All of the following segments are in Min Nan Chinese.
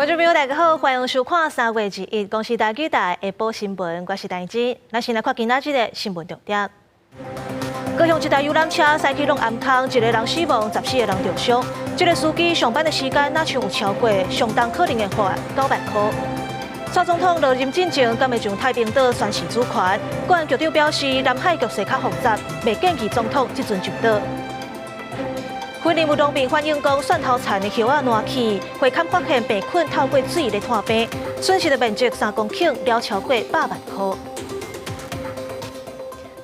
觀眾朋友，大家好，歡迎收看3月21公視台語台下晡新聞，我是陳芝。咱先來看今仔日的新聞重點。高雄一台遊覽車駛去挵頷坑，一个人死亡，14个人著傷。這个司機上班的時間若像有超過，上重可能會罰9萬塊。蔡總統落任進前，敢會上太平島宣示主權？國安局長表示，南海局勢較複雜，袂建議總統這陣上島。雲林有農民反映講，蒜頭田的葉仔爛去，會勘發現病菌透過水咧傳病，損失的面積3公頃，了超過100萬塊。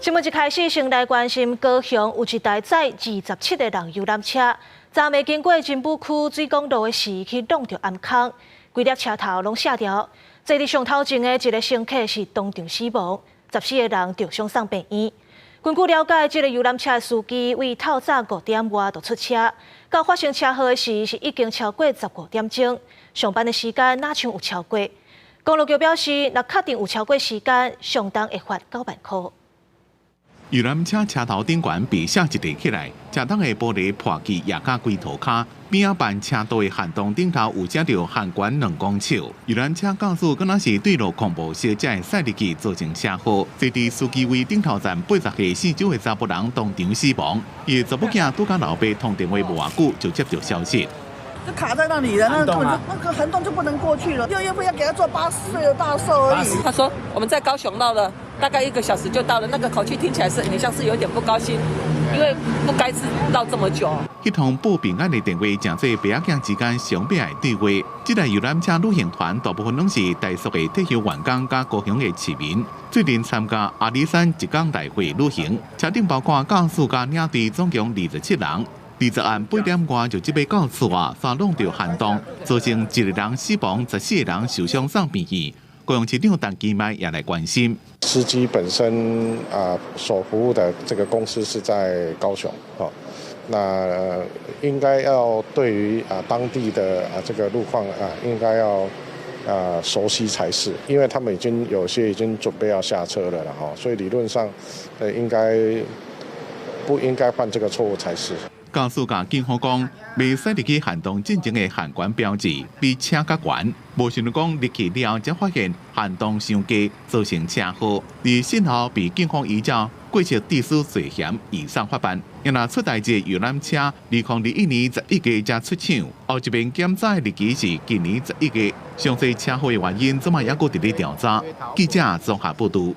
新聞一開始，先來關心高雄有一台載27個人遊覽車，昨暝經過真武區水港路的時，去挵著頷坑，規粒車頭攏卸掉。坐佇上頭前的一个乘客是當場死亡，14個人著傷送病院。根據了解，這个遊覽車的司機為透早5點外就出車，到發生車禍的時是已經超過15點鐘，上班的時間若像有超過。公路局表示，若確定有超過時間，上重會罰9萬塊。遊覽車車頭頂懸被卸一塊起來，車頂的玻璃破去，壓甲規塗跤。邊仔辦車道的涵洞頂頭有寫著限懸2公尺。遊覽車駕駛敢若是對路況無熟，才會駛入去造成車禍。坐佇司機位頂頭層80歲姓周的查埔人當場死亡。伊的查某囝拄佮老爸通電話無偌久就接到消息。就卡在那裡了，那根本就那個涵洞就不能過去了。6月份要給他做80歲的大壽而已。他說我們在高雄繞了大概一個小時就到了，那個口氣聽起來是你像是有點不高興，因為不該是繞這麼久。彼通報平安的電話，成做爸仔囝之間上尾的對話。這台遊覽車旅行團大部分攏是台塑的退休員工佮高雄的市民，最近參加阿里山一工來回旅行，車頂包括駕駛佮領隊，總共27人。20暗8點外就這欲到厝啊，煞挵著涵洞，造成一个人死亡，14個人受傷送病院。高雄市長陳其邁也來關心。司機本身啊，所服務的這個公司是在高雄，哦，那應該要對於啊當地的啊這個路況啊，應該要啊熟悉才是，因為他們已經有些已經準備要下車了啦，哈，所以理論上，應該不應該犯這個錯誤才是。駕駛共警方講，未駛入去涵洞進前的限懸標誌比車較懸，無想到講入去了後才發現涵洞傷低，造成車禍。而事後被警方依照過失致死罪嫌移送法辦。若出代誌遊覽車，2021年11月才出廠，後一遍檢查的日期是今年11月。詳細車禍的原因，這馬猶閣佇咧調查。記者綜合報導。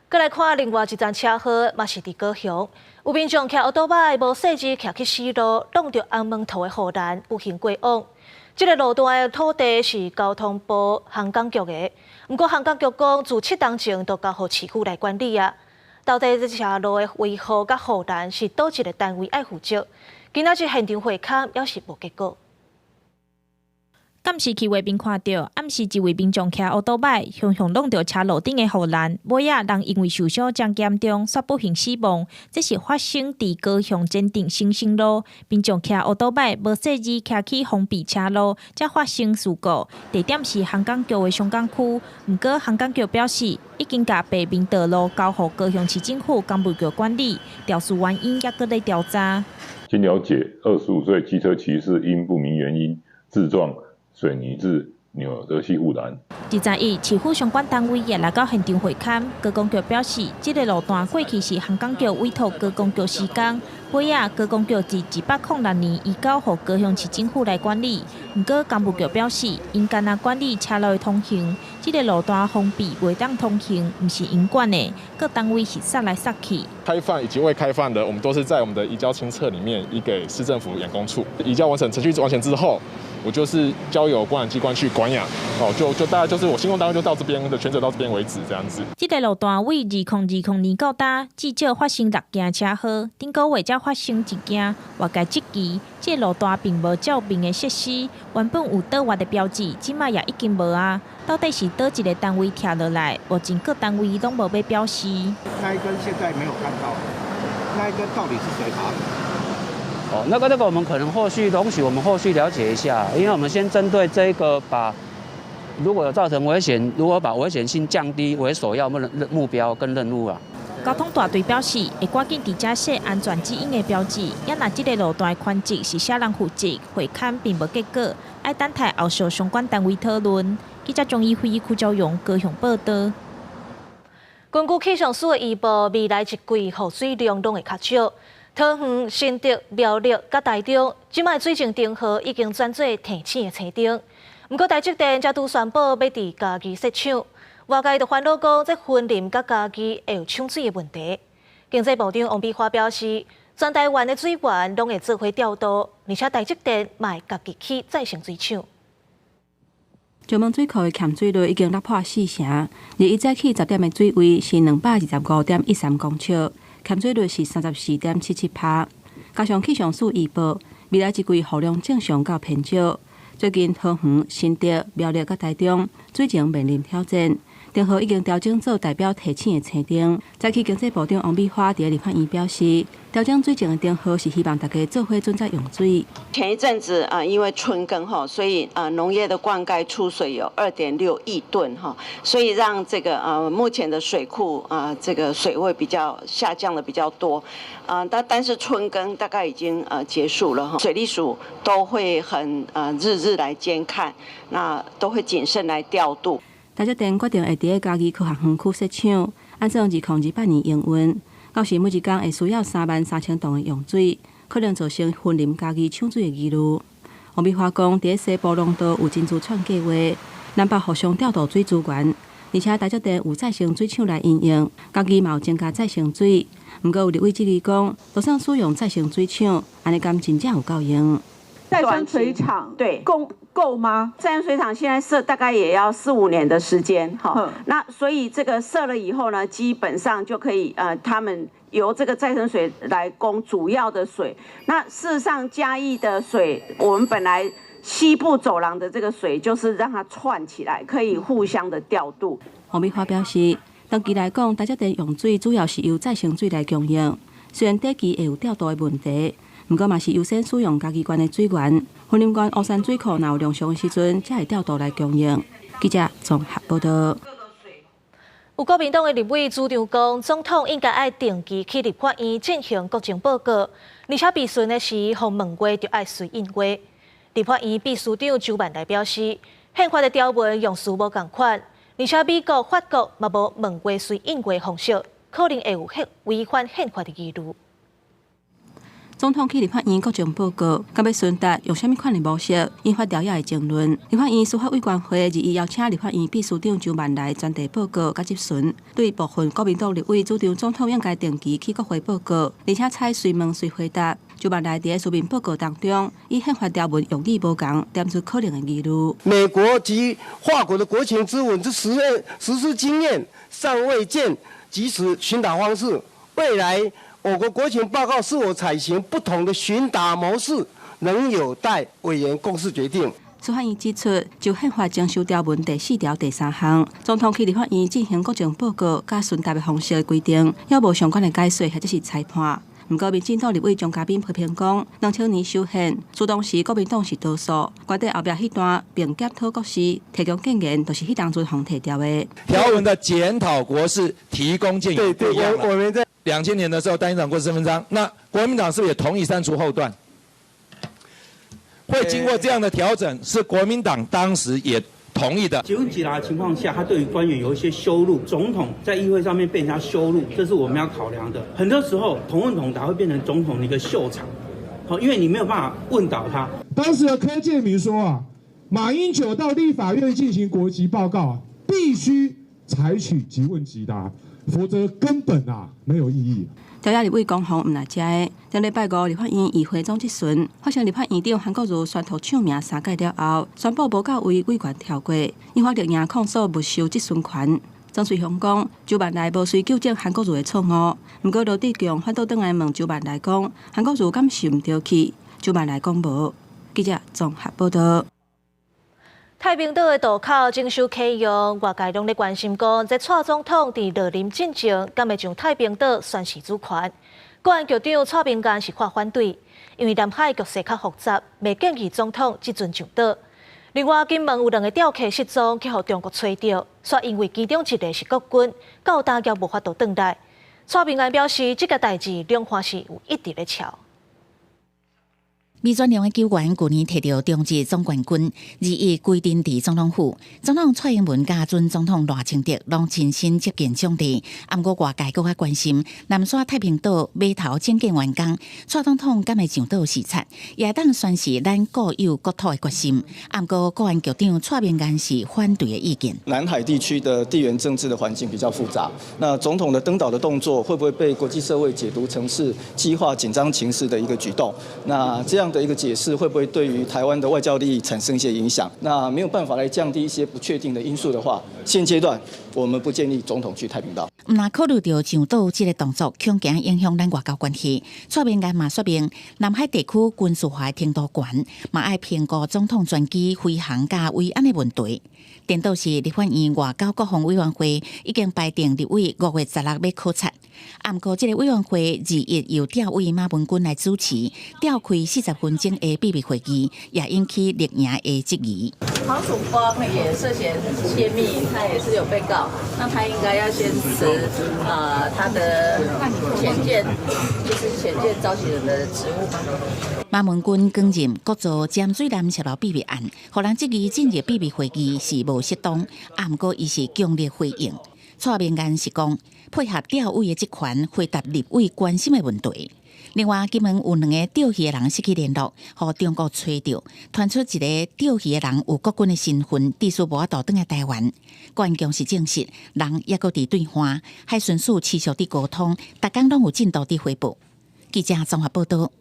閣來看另外一樁車禍，嘛是佇高雄，有民眾騎歐多擺無細緻騎去死路，挵著紅毛塗的護欄，不幸過往。這个路段的土地是交通部航港局的，毋過航港局講自7冬前就交予市府來管理啊。到底這條路的維護佮護欄是佗一个單位愛負責？今仔日現場會勘猶是無結果。監視器畫面看著，暗時一位民眾騎烏多擺，雄雄挵著車路頂的護欄，尾仔人因為受傷誠嚴重，煞不幸死亡。這是發生佇高雄前鎮新生路，民眾騎烏多擺無細膩騎去封閉車路，才發生事故。地點是航港局的松港區，毋過航港局表示，已經共白面道路交予高雄市政府工務局管理，肇事原因猶閣咧調查。經了解，25歲機車騎士因不明原因自撞水泥質紐德系護欄。21，市府相關單位也來到現場會勘。高工局表示，這个路段過去是航港局委託高工局施工，尾仔高工局佇106年移交予高雄市政府來管理。毋過工務局表示，𪜶干焦管理車路的通行，這个路段封閉袂當通行，毋是𪜶管的，各單位是殺來殺去。開放以及未開放的，我們都是在我們的移交清冊裡面移給市政府養工處。移交完成程序完成之後，我就是交由管養機關去管養，哦，就大概就是我興工單位就到這邊的權責到這邊為止，這樣子。這个路段為2020年到今，至少發生六件車禍，頂個月才發生一件，外界質疑這个路段並無照明的設施，原本有倒彎的標誌，這馬也已經無啊。到底是佗一个單位拆落來？目前各單位攏無欲表示。那一根現在沒有看到，那一根到底是誰拔的？哦，那個，我們可能後續容許我們後續了解一下，因為我們先針對這個把，如果有造成危險，如果把危險性降低為首要目目標跟任務啊。高交通大隊表示，會趕緊佇遮設安全指引的標誌。也若這个路段的寬窄是啥人負責，會勘並無結果，愛等待後續相關單位討論。記者張怡輝、邱昭勇高雄報導。根據氣象署的預報，未來一季雨水量攏會較少。桃園、新竹、苗栗佮台中，這擺水情燈號已經轉做提醒的青燈。毋過台積電才拄宣布欲佇嘉義設廠，外界就煩惱講，這雲林佮嘉義會有搶水的問題。經濟部長王美花表示，全台灣的水源攏會做伙調度，而且台積電嘛會家己起再生水廠。石門水庫的欠水率已經突破四成，而伊早起10點的水位是225.13公尺，欠水率是34.77%。加上氣象署預報，未來一季雨量正常到偏少。最近桃園、新竹、苗栗佮台中水情面臨挑戰，燈號已經調整做代表提醒的青燈。早起經濟部長王美花佇立法院表示，調整水情的燈號是希望大家做伙準則用水。前一陣子啊，因為春耕哈，所以啊農業的灌溉出水有2.6億噸哈，所以讓這個目前的水庫啊這個水位比較下降的比較多啊，但是春耕大概已經結束了哈，水利署都會很日日來監看，那都會謹慎來調度。台積電決定會佇嘉義科學園區設廠，按算2028年營運。到時每一工會需要33,000噸的用水，可能造成雲林嘉義搶水的疑慮。王美花講，佇西部農道有珍珠串計劃，南北互相調度水資源，而且台積電有再生水廠來營運，嘉義嘛有增加再生水。毋過有立委質疑講，就算使用再生水廠，按呢敢真正有夠用？再生水廠對夠嗎？再生水廠現在設大概也要四五年的時間，哈。那所以這個設了以後呢，基本上就可以他們由這個再生水來供主要的水。那事實上嘉義的水，我們本來西部走廊的這個水就是讓它串起來，可以互相的調度。王美花表示，長期來講，台積電用水主要是由再生水來供應，雖然短期會有調度的問題。毋過嘛是優先使用嘉義縣的水源，雲林縣烏山水庫若有量上的時陣，才會調度來供應。記者綜合報導。有國民黨的立委主張講，總統應該愛定期去立法院進行國情報告，而且備詢的時予問話就愛隨應話。立法院秘書長周萬來表示，憲法的條文用詞無仝款，而且美國、法國嘛無問話隨應話方式，可能會有違反憲法的疑慮。總統去立法院國情報告，敢欲詢答用啥物款的模式，引發朝野的爭論。立法院司法委員會21邀請立法院秘書長周萬來專題報告佮質詢。對部分國民黨立委主張總統應該定期去國會報告，而且採隨問隨回答。周萬來佇書面報告當中，以憲法條文用語無仝，點出可能的疑慮。美國及法國的國情諮文之實施經驗尚未見即時詢答方式，未來我國國情報告是否採行不同的詢答模式，仍有待委員共識決定。司法院指出，就憲法增修條文第4條第3項，總統去立法院進行國情報告佮詢答的方式的規定，猶無相關的解說或者是裁判。毋過，民進黨立委鍾嘉賓批評講，2000年修憲，雖當時國民黨是多數，關鍵後壁彼段並檢討國是提供建言，就是彼當陣予提掉的。條文的檢討國是提供建議，對對，我們在2000年的時候，單一黨國是分章，那國民黨是不是也同意刪除後段？會經過這樣的調整，是國民黨當時也同意的。即問即答的情況下，他對於官員有一些羞辱，總統在議會上面被人家羞辱，這是我們要考量的。很多時候，同問同答會變成總統的一個秀場，好，因為你沒有辦法問倒他。當時的柯建銘說啊，馬英九到立法院進行國情報告，必須採取即問即答，否則根本啊沒有意義。朝野立委攻防毋但遮个，頂禮拜五立法院議會總質詢，發現立法院長韓國瑜宣讀唱名三擺了後，宣布無到位委員跳過，引發綠營控訴沒收質詢權。曾瑞雄講，周萬來無隨糾正韓國瑜的錯誤，毋過羅智強反倒轉來問周萬來講，韓國瑜敢是毋著去？周萬來講無。記者綜合報導。太平島的渡口徵收啟用，外界攏咧關心講，這蔡總統佇落任進前，敢會將太平島宣示主權？國安局長蔡明幹是看反對，因為南海局勢較複雜，袂建議總統這陣上島。另外，金門有兩个釣客失蹤，去予中國揣著，煞因為其中一个是國軍，到今猶無法度轉來。蔡明安表示，這个代誌兩岸是有一直咧撨。美專兩个球員舊年提著中職總冠軍，21歸陣佇總統府，總統蔡英文佮準總統賴清德攏親身接見獎勵。毋過外界閣較關心南沙太平島碼頭整建完工，蔡總統敢會上島視察，也會當宣示咱固有國土的決心。毋過國安局長蔡明彥是反對的意見。南海地區的地緣政治的環境比較複雜，那總統的登島的動作會不會被國際社會解讀成是激化緊張情勢的一個舉動？那這樣的一個解釋會不會對於台灣的外交利益產生一些影響？那沒有辦法來降低一些不確定的因素的話，現階段我們不建議總統去太平島。毋但考慮著上島這个動作，恐驚影響咱外交關係。蔡明彥嘛說明，南海地區軍事化程度懸，嘛愛評估總統專機飛航佮維安的問題。顛倒是立法院外交國防委員會已經排定立委5月16欲考察，毋過這个委員會21由調委馬文君來主持，召開40分鐘的秘密會議，也引起綠營的質疑。黃曙光也涉嫌洩密，他也是有被告，那他應該要先辭他的潛艦，就是潛艦召集人的職務嗎？馬文君兼任國造潛水艦洩漏秘密案，予人質疑進入秘密會議是無適當，毋過伊是強烈回應。蔡明彥是講配合調委的職權，回答立委關心的問題。另外，金門有兩个釣魚的人失去聯絡，予中國揣著，傳出一个釣魚的人有國軍的身份，致使無法度轉來台灣。國安局是證實，人猶閣佇對岸，海巡署持續佇溝通，逐工攏有進度佇回報。記者綜合報導。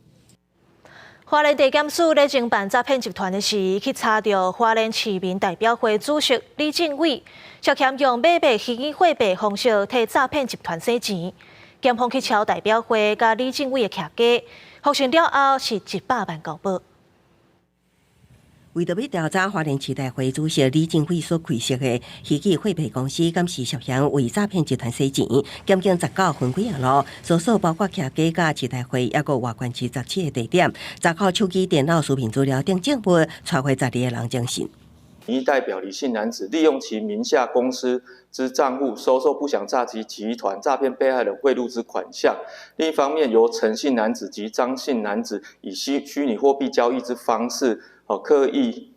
花蓮地檢署咧偵辦詐騙集團的時，去查著花蓮市民代表會主席李政偉，涉嫌用買賣虛擬貨幣方式替詐騙集團洗錢。檢方去抄代表會佮李政偉的徛家，複訊了後是100萬交保。為著欲調查花蓮市代會主席李政偉所開設的虛擬貨幣公司，敢是涉嫌為詐騙集團洗錢？檢警19分幾仔路，搜索包括徛家佮市代會，猶閣外縣市17個地點，查扣手機、電腦、視頻資料等證物，帶回12個人偵訊。民意代表李姓男子利用其名下公司之賬戶收受不詳詐欺集團詐騙被害人賄賂之款項。另一方面，由陳姓男子及張姓男子以虛擬貨幣交易之方式，刻意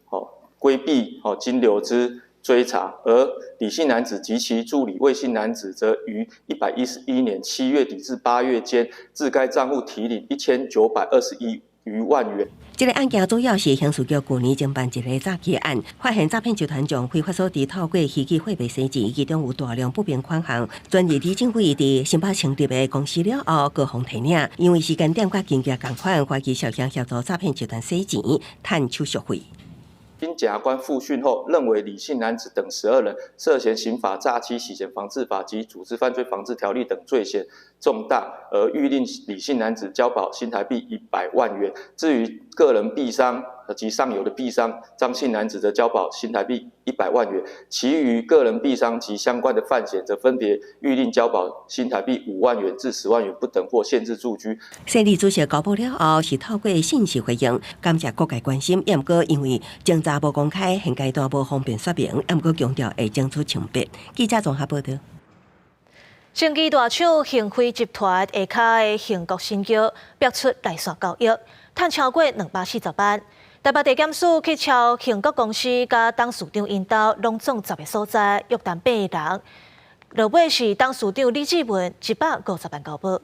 規避金流之追查，而李姓男子及其助理魏姓男子則於111年7月底至8月間，自該賬戶提領1921餘萬元。這个案件主要是刑事局舊年偵辦一个詐欺案，發現詐騙集團將非法所得透過虛擬貨幣洗錢，其中有大量不明款項轉入李政偉佇新北成立的公司了後，閣予提領。因為時間點佮金額仝款，懷疑涉嫌協助詐騙集團洗錢、趁手續費。經檢察官複訊後，認為李姓男子等12人涉嫌刑法詐欺、洗錢防治法及組織犯罪防治條例等罪嫌重大，而諭令李姓男子交保新台幣100萬元。至於個人幣商及上游的幣商張姓男子，則交保新台幣100萬元。其餘個人幣商及相關的犯嫌，則分別諭令交保新台幣5萬元至10萬元不等，或限制住居。審理主席交保了後，是透過信息回應，感謝各界關心。毋過因為偵查無公開，現階段無方便說明。毋過強調會爭取清白。記者綜合報導。生技大廠杏輝集團下跤的杏國新藥爆出內線交易，趁超過240萬。台北地檢署去抄杏國公司佮董事長𪜶兜，攏總10个所在，約談八个人。落尾是董事長李志文150萬交保。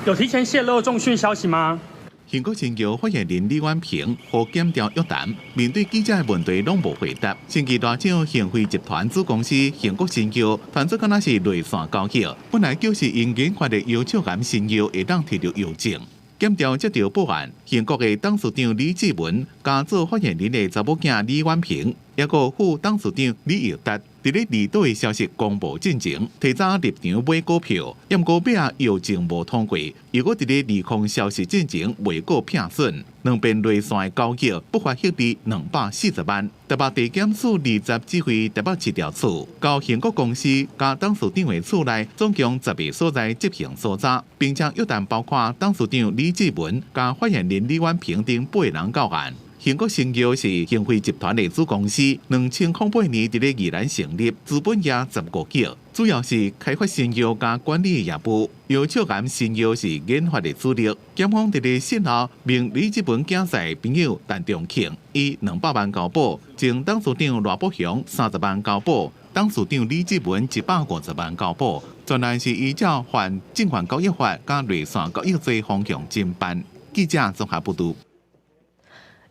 有提前洩露重訊消息嗎？杏國新藥發言人李婉平予檢調約談，面對記者的問題攏無回答。生技大廠杏輝集團子公司杏國新藥，傳出敢若是內線交易，本來就是𪜶研發的藥腸癌新藥會當提著藥證。檢調接著報案，杏國的董事長李志文，佮做發言人的查某囝李婉平，猶閣副董事長李友達，佇咧離島的消息公布進前，提早入場買股票，毋過尾仔藥證無通過，又閣佇咧利空消息進前賣股避損，兩邊內線的交易不法獲利240萬。台北地檢署20指揮台北市調處，到杏國公司佮董事長的厝內，總共10个所在執行搜查，並將約談包括董事長李志文佮發言人李婉平等八个人到案。興國新藥是興輝集團的子公司，2008年佇咧宜蘭成立，資本額15億，主要是開發新藥佮管理業務。姚笑岩新藥是研發的主力。檢方佇咧訊後，命李志文囝婿朋友陳中慶以200萬交保，前董事長賴伯雄30萬交保，董事長李志文150萬交保。全案是依照犯證券交易法佮內線交易罪方向偵辦。記者綜合報導。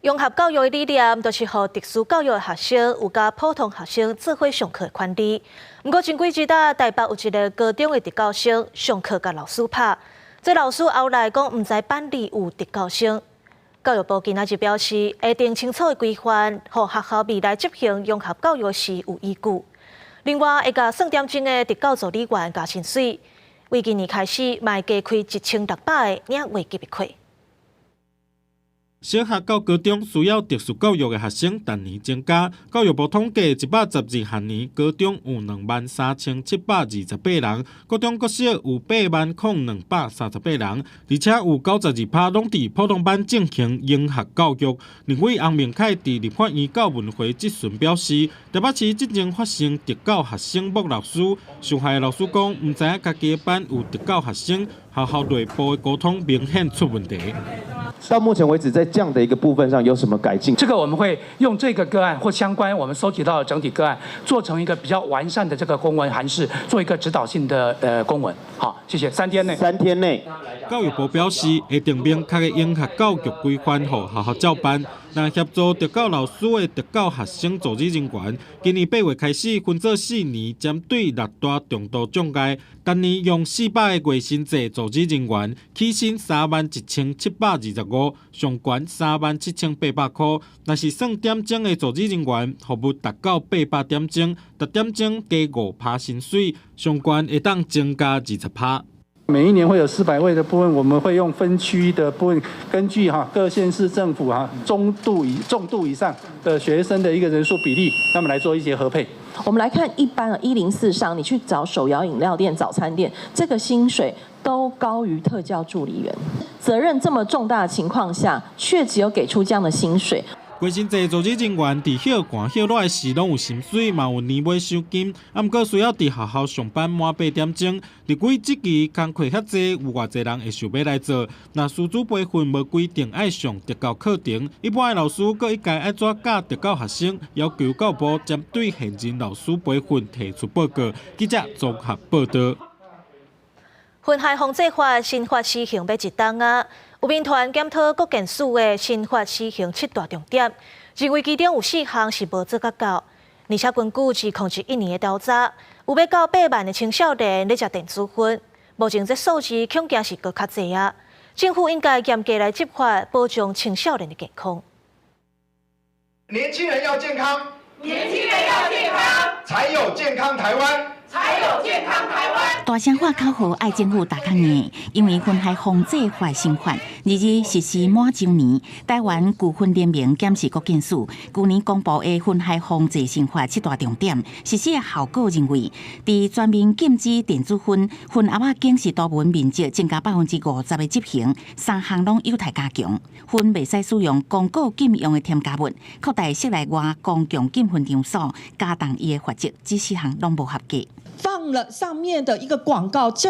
融合教育的理念，就是予特殊教育的學生有佮普通學生做伙上課的權利。毋過前幾日啊，台北有一个高中的特教生上課共老師拍，這老師後來講毋知班裡有特教生。教育部今仔日表示，會定清楚的規範，予學校未來執行融合教育時有依據。另外，會共算點鐘的特教助理員加薪水，為今年開始，嘛會加開1600个領月給的課。小學到高中需要特殊教育的學生，逐年增加。教育部統計，112學年高中有23,728人，國中國小有80,238人，而且有92%攏佇普通班進行融合教育。立委翁明凱佇立法院教文會質詢表示，台北市之前發生特教學生摸老師，受害的老師講，毋知影家己的班有特教學生，學校內部的溝通明顯出問題。到目前為止，在這樣的一個部分上有什麼改進？這個我們會用這個個案或相關我們收集到的整體個案，做成一個比較完善的這個公文函釋，做一個指導性的公文。好，謝謝。三天內。三天內。教育部表示，會定明確的融合教育規範，予學校照辦。若協助特教老師的特教學生助理人員，今年8月開始分做4年，針對六大重度障礙，逐年用400個月薪制助理人員，起薪31,725，上懸37,800塊。若是算點鐘的助理人員，服務達到800點鐘，逐點鐘加5%薪水，上懸會當增加20%。每一年會有400位的部分，我們會用分區的部分，根據哈各縣市政府哈中度以重度以上的學生的一個人數比例，那麼來做一些核配。我們來看一般啊，104上你去找手搖飲料店、早餐店，這個薪水都高於特教助理員。責任這麼重大的情況下，卻只有給出這樣的薪水。月薪制助理人員佇歇寒歇熱時攏有薪水，嘛有年尾賞金。啊，毋過需要佇學校上班滿8點鐘。立委質疑工課遐濟，有偌濟人會想欲來做？若師資培訓無規定愛上特教課程，一般的老師閣應該愛怎教特教學生？要求教育部針對現任老師培訓提出報告。記者綜合報導。薰害防制法新法施行欲一冬仔，有民團檢討國健署的新法施行七大重點，認為其中有四項是無做甲到，而且根據2021年的調查，有欲到8萬的青少年咧食電子薰，目前這數字恐驚是閣較濟仔。政府應該嚴格來執法，保障青少年的健康。年輕人要健康，年輕人要健康，才有健康台灣。才有健康台灣。大聲喊口號，愛政府踏較硬，因為薰害防制法新法，二日實施滿週年。台灣舊薰聯盟檢視國健署舊年公布的薰害防制新法七大重點，實施的效果認為，佇全面禁止電子薰，薰盒仔警示圖文面積增加50%的執行，三項攏有待加強。薰袂使使用公告禁用的添加物，擴大室內外公共禁薰場所，加重伊的罰則，這四項攏無合格。放了上面的一個廣告，這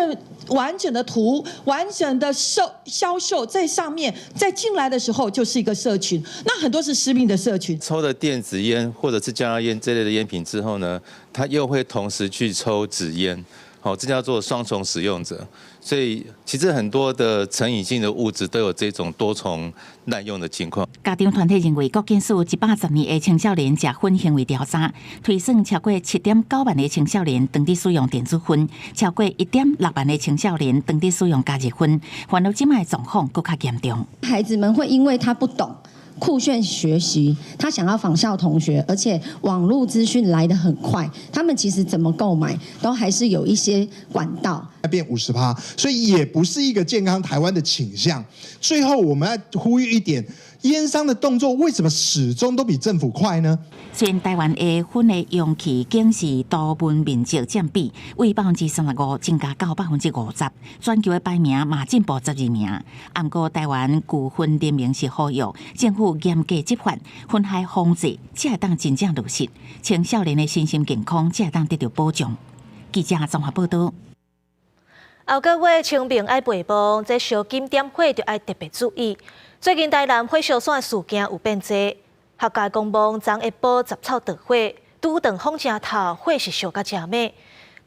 完整的圖、完整的售銷售在上面，在進來的時候就是一個社群，那很多是私密的社群。抽了電子菸或者是加熱菸這類的菸品之後呢，他又會同時去抽紙菸，好，這叫做雙重使用者。所以其實很多的成癮性的物質都有這種多重濫用的情況。家長團體認為，國健署110年的青少年食薰行為調查，推算超過7.9萬的青少年當佇使用電子薰，超過1.6萬的青少年當佇使用加熱薰，反而這擺的狀況閣較嚴重。孩子們會因為他不懂酷炫學習，他想要仿效同學，而且網絡資訊來得很快，他們其實怎麼購買都還是有一些管道。變50%，所以也不是一個健康台灣的傾向。最後我們要呼籲一點，煙商的動作為什麼始終都比政府快呢？雖然台灣的薰的容器警示圖文面積佔比為35%增加到50%，全球的排名嘛進步12名。毋過台灣舊薰聯盟是呼籲政府嚴格執法，薰害防治才會當真正落實，青少年的身心健康才會當得到保障。記者綜合報道。後個月清明愛陪墓，這燒金點火就愛特別注意。最近台南火燒山事件有變濟，學界公墓昨下晡雜草著火，拄頓風正透，火勢燒甲誠猛。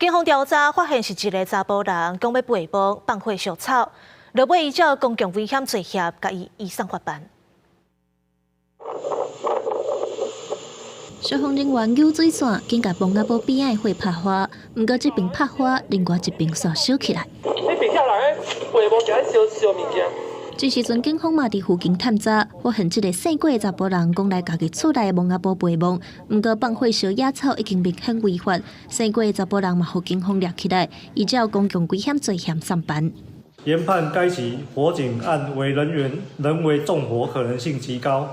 警方調查發現是一个查埔人講欲陪墓放火燒草，落尾依照公共危險罪嫌，共伊移送法辦。消防人員搝水線，緊共墓仔埔邊仔的火拍花，毋過這爿拍花，另外一爿煞燒起來。你別叫人陪墓就愛燒燒物件。這時陣，警方嘛佇附近探查，發現這个姓郭的查埔人講來家己厝內的墓仔埔陪墓，毋過放火燒野草已經明顯違法。姓郭的查埔人嘛予警方掠起來，依照公共危險罪嫌送辦。研判該起火警案為人員人為縱火可能性極高。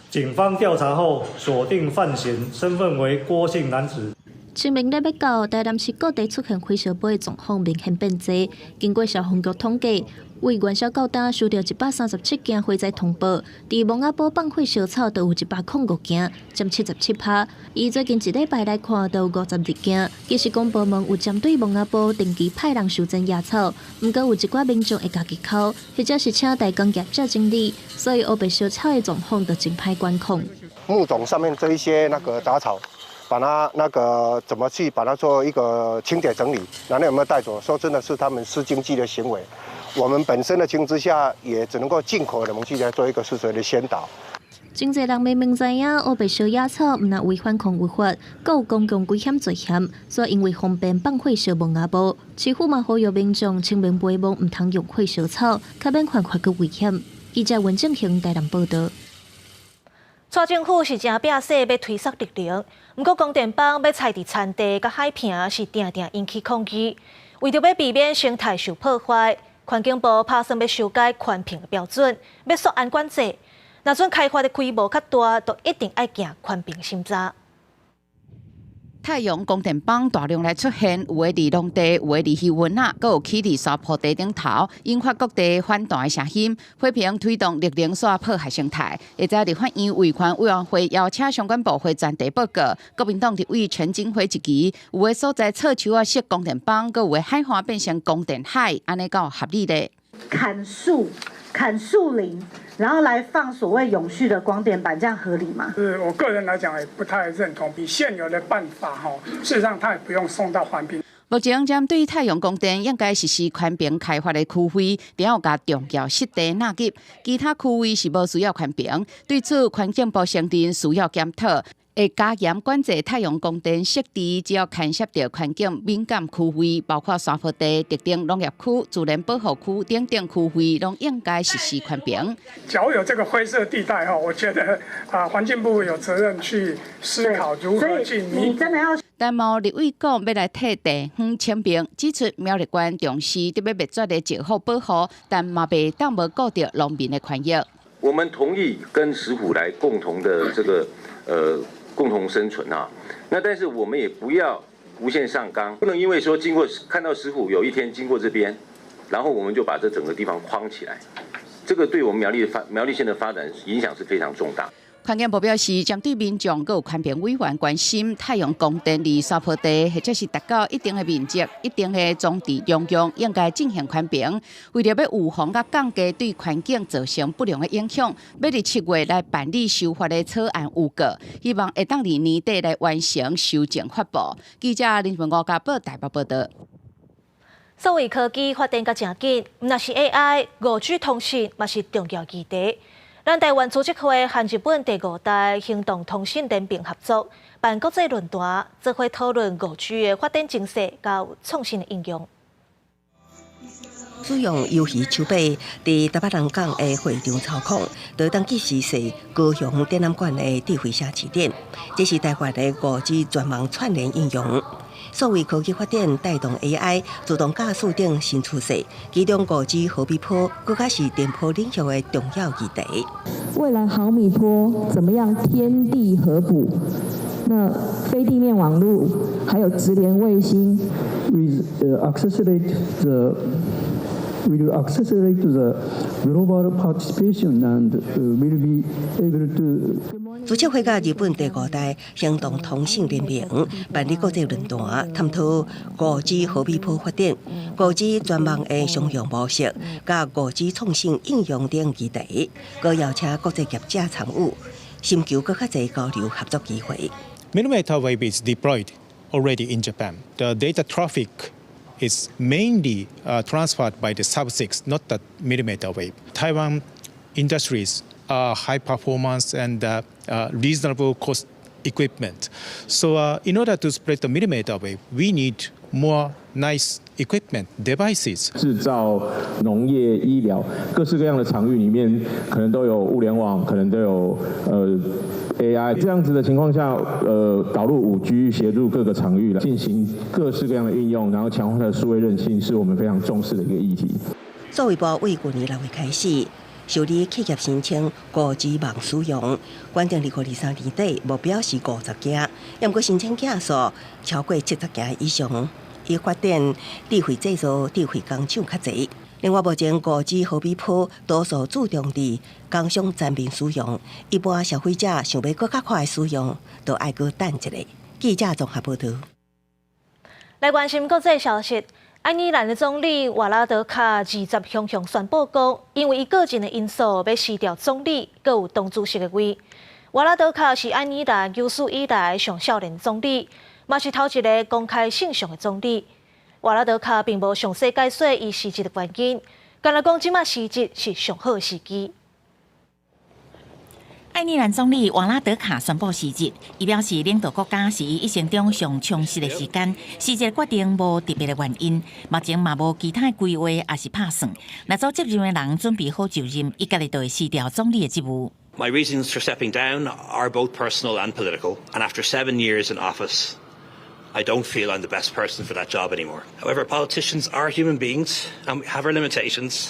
警方調查後鎖定犯嫌，身份為郭姓男子。清明節欲到，台南市各地出現火燒埔的狀況明顯變濟。經過消防局統計，為元宵到今收到137件火災通報，佇墓仔埔放火燒草就有105件，佔77%。以最近一禮拜來看，就有52件。其實公部門有針對墓仔埔定期派人修剪野草，毋過有一寡民眾會家己摳，或者是請代工業者整理，所以烏白燒草的狀況就真歹管控。墓冢上面這一些那個雜草，把它那個怎麼去把它做一個清潔整理，然後有沒有帶走？說真的是他們私經濟的行為。我們本身的情之下，也只能夠盡可能去來做一個適時的宣導。真濟人明明知影烏白燒野草，毋但違反空域法，閣有公共危險罪嫌，所以因為方便放火燒墓仔埔，市府嘛呼籲民眾清明陪墓毋通用火燒草，較免犯法閣危險。記者文正興台南報道。蔡政府是誠拼勢欲推縮綠能，毋過光電板欲拆佇田地佮海坪是定定引起抗議。為著欲避免生態受破壞，環境部拍算欲修改環評的標準，欲縮按管制。若準開發的規模較大，就一定愛行環評審查。太陽光電板大量來出現，有的佇農地，有的佇漁塭仔，閣有起佇山坡地頂頭，引發各地反彈的聲音，批評推動綠能煞破壞生態。會在立法院維權委員會邀請相關部會專題報告。國民黨立委陳錦輝質疑，有的所在錯樹仔設光電板，閣有的海岸變成光電海，按呢敢有合理咧？砍樹、砍樹林，然後來放所謂永續的光電板，這樣合理嗎？是我個人來講，也不太認同。以現有的辦法，哈，事實上它也不用送到環評。目前針對太陽光電應該實施寬頻開發的區域，著愛共重要濕地納入，其他區域是無需要環評。對此，環境部承認需要檢討，會加嚴管制太陽光電設置，只要牽涉著環境敏感區域，包括山坡地、特定農業區、自然保護區等等區域，攏應該實施寬頻。假如有這個灰色地帶哈，我覺得啊，環境部有責任去思考如何去彌補。但嘛立委講欲來替地方請命，指出苗栗縣重視得欲滅絕的石虎保護，但嘛袂當無顧著農民的權益。我們同意跟石虎來共同的這個共同生存啊，那但是我們也不要無限上綱，不能因為說經過看到石虎有一天經過這邊，然後我們就把這整個地方框起來，這個對我們苗栗縣的發展影響是非常重大。環境部表示，針對民眾閣有環評委員關心太陽光電佇山坡地，或者是達到一定的面積、一定的裝置容量，應該進行環評。為著欲預防佮降低對環境造成不良的影響，欲佇7月來辦理修法的草案預告，希望會當佇年底來完成修正發布。記者林文吳家寶台北報道。數位科技發展甲誠緊，毋但是 AI、5G 通訊嘛是重要議題。咱台灣資策會和日本第五代行動通信聯盟合作，辦國際論壇，做伙討論5G 的發展情勢佮創新的應用。使用魷魚手臂佇台北南港的會場操控，就當即時踅高雄展覽館的智慧城市展。這是台灣的5G 全網串聯應用。數位科技發展帶動 AI 自動駕駛等新趨勢，其中5G 毫米波閣較是電波領域的重要議題。未來毫米波怎麼樣天地合補？那非地面網路，還有直連衛星。 With accelerate the will accelerate the global participation and will be able to 資策會佮日本第五代行動通信聯盟辦理國際論壇，探討5G 毫米波發展、5G 全網的商用模式、佮5G 創新應用等議題，閣邀請國際業者參與，尋求閣較濟交流合作機會。 Millimeter wave is deployed already in Japan. The data traffic is mainly transferred by the sub-6, not the millimeter wave. Taiwan industries are high performance and reasonable cost equipment. So in order to spread the millimeter wave, we need more nice equipment, devices. 製造、農業、醫療，各式各樣的場域裡面，可能都有物聯網，可能都有AI。這樣子的情況下，導入5G 協助各個場域來進行各式各樣的應用，然後強化它的數位韌性，是我們非常重視的一個議題。數位部為去年6月開始受理企業申請5G 網使用，原定2023年底目標是50間，毋過申請件數超過70件以上，以發展智慧製造、智慧工廠較濟。另外，目前5G 毫米波多數注重佇工商層面使用，一般消費者想欲閣較快使用，都愛閣等一下。記者綜合報導。來關心國際消息。愛爾蘭的總理瓦拉德卡20雄雄宣布講，因為伊個人的因素，欲辭掉總理，閣有黨主席的位。瓦拉德卡是愛爾蘭有史以來上少年總理，嘛是頭一个公開性向的總理。瓦拉德卡並無詳細解說伊辭職的原因，干焦講這馬辭職是上好的時機。愛爾蘭總理瓦拉德卡宣布辭職，伊表示領導國家是伊一生中上充實的時間。辭職決定無特別的原因，目前嘛無其他規劃，抑是拍算。若做接任的人準備好就任，伊家己就會辭掉總理的職務。 My reasons for stepping down are both personal and political, and after 7 years in office, I don't feel I'm the best person for that job anymore. However, politicians are human beings and we have our limitations.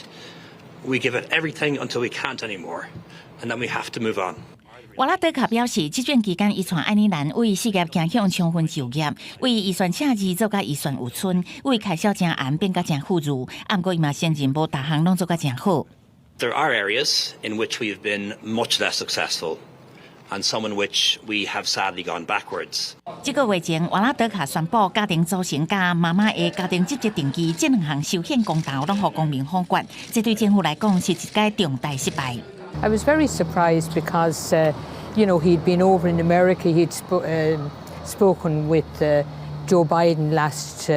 We give it everything until we can't anymore, and then we have to move on. 瓦拉德卡表示，這段期間伊帶愛爾蘭為事業走向充分就業，為預算赤字做甲預算有剩，為開銷誠絚變甲誠富裕。毋過伊嘛承認無逐項攏做甲誠好。 There are areas in which we have been much less successful, and some in which we have sadly gone backwards. 這個月前，瓦拉德卡宣布家庭組成佮媽媽的家庭職責登記這兩項修憲公投攏予公民否決，這對政府來講是一個重大失敗。 I was very surprised because he'd been over in America, he'd spoken with Joe Biden last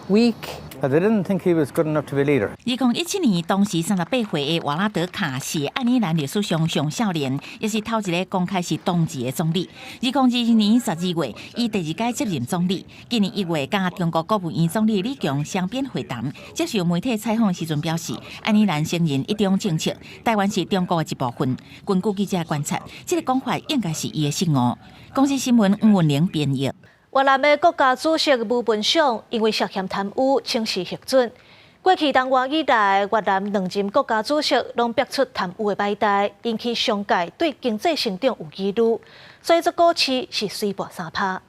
week. But they didn't think he was good enough to be leader. 2017年，當時38歲的瓦拉德卡是愛爾蘭歷史上上少年，也是頭一個公開是同志的總理。2022年12月，伊第二屆接任總理。今年1月，佮中國國務院總理李強雙邊會談，接受媒體採訪時陣表示，愛爾蘭承認一中政策，台灣是中國的一部分。根據記者觀察，這个講法應該是伊的失誤。公視新聞吳文玲編譯。越南的國家主席武文賞因為涉嫌貪污，請辭核准。過去動亂以來，越南兩任國家主席攏爆出貪污的擺代，引起商界對經濟成長有疑慮，所以這股市是隨跋3趴。